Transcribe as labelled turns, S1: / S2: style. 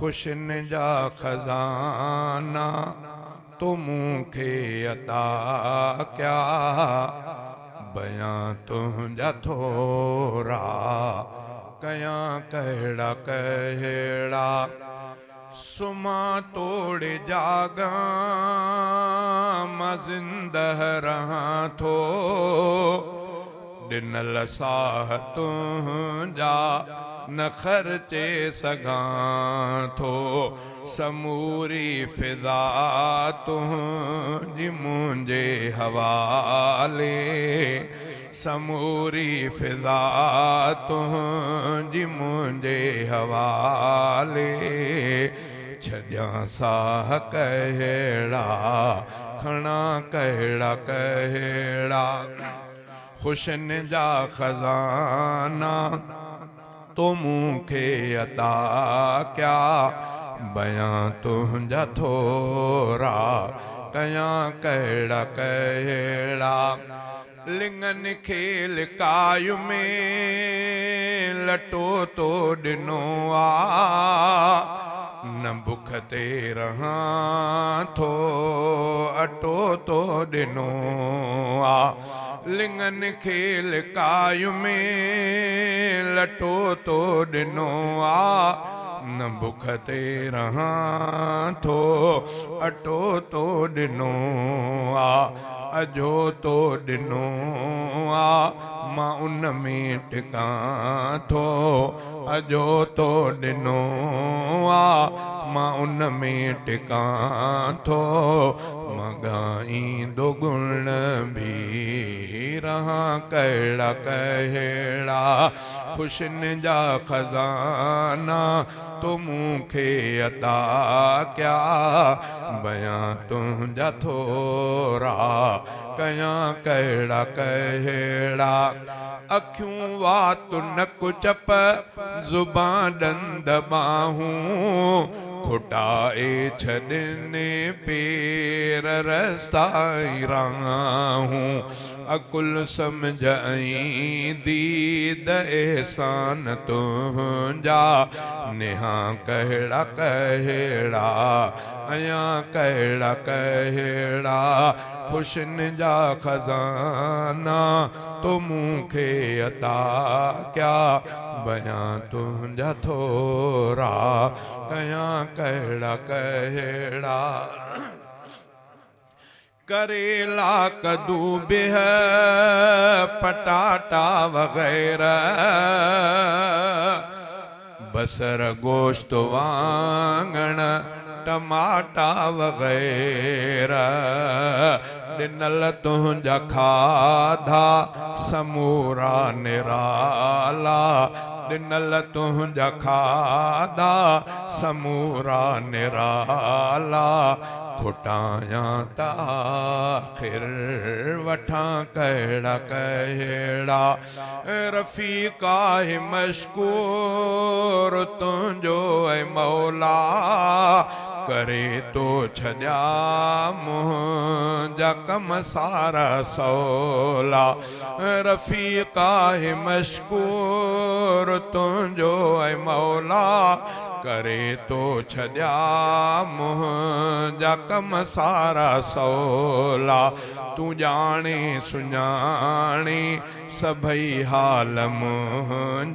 S1: خوشين جا خزانا تو مون کي عطا ڪيا، بيان تنهنجا ٿورا ڪيان ڪهڙا ڪهڙا. سمهان توڙي جاڳان مان زنده رهان ٿو، ڏنل ساهه تنهنجا نه خرچي سگهان ٿو. سموري فضا تنهنجي منهنجي حوالي، سموري فضا تنهنجي منهنجي حوالي. ڇڏيان ساهه ڪهڙا، کڻان ڪهڙا ڪهڙا. خوشين جا خزانا تو مون کي عطا ڪيا، بيان تنهنجا ٿورا ڪيان ڪهڙا ڪهڙا. لڱن کي لڪاء ۾ لٽو تو ڏنو آ، نه بک تي رهان ٿو اٽو تو ڏنو آ. لڱن کي لڪاء ۾ لٽو تو ڏنو آ، نه بک تي رهان ٿو اٽو تو ڏنو آ. اجهو تو ڏنو آ مان ان ۾ ٽڪان ٿو، اجهو تو ڏنو آ مان ان ۾ ٽڪان ٿو. مان ڳائيندو گڻ ڀي رهان ڪهڙا ڪهڙا. خوشين جا خزانا تو مون کي عطا ڪيا، بيان تنهنجا ٿورا ڪيان ڪهڙا ڪهڙا. اکيون وات نڪ چپ زبان ڏند ٻانهون، کٽائي ڇڏن پير رستا ۽ راهون. عقل سمجهه ۽ ديد احسان تنهنجا، نهان ڪهڙا ڪهڙا ايان ڪهڙا ڪهڙا. خوشين جا خزانا تو مون کي عطا ڪيا، بيان تنهنجا ٿورا ڪيان ڪهڙا ڪهڙا. ڪريلا ڪدو بهه پٽاٽا وغيره، بصر گوشت واڱڻ ٽماٽا وغيره. ڏنل تنهنجا کاڌا سمورا نرالا، ڏنل تنهنجا کاڌا سمورا نرالا. کٽايان ته آخر وٺان ڪهڙا ڪهڙا. رفيق آهي مشڪور تنهنجو اي مولا، ڪري تو ڇڏيا منهنجا ڪم سارا سولا. رفيق آهي مشڪور تنهنجو اي مولا، ڪري تو ڇڏيا منهنجا ڪم سارا سولا. تون ڄاڻي سڃاڻي سڀئي حال منهنجا.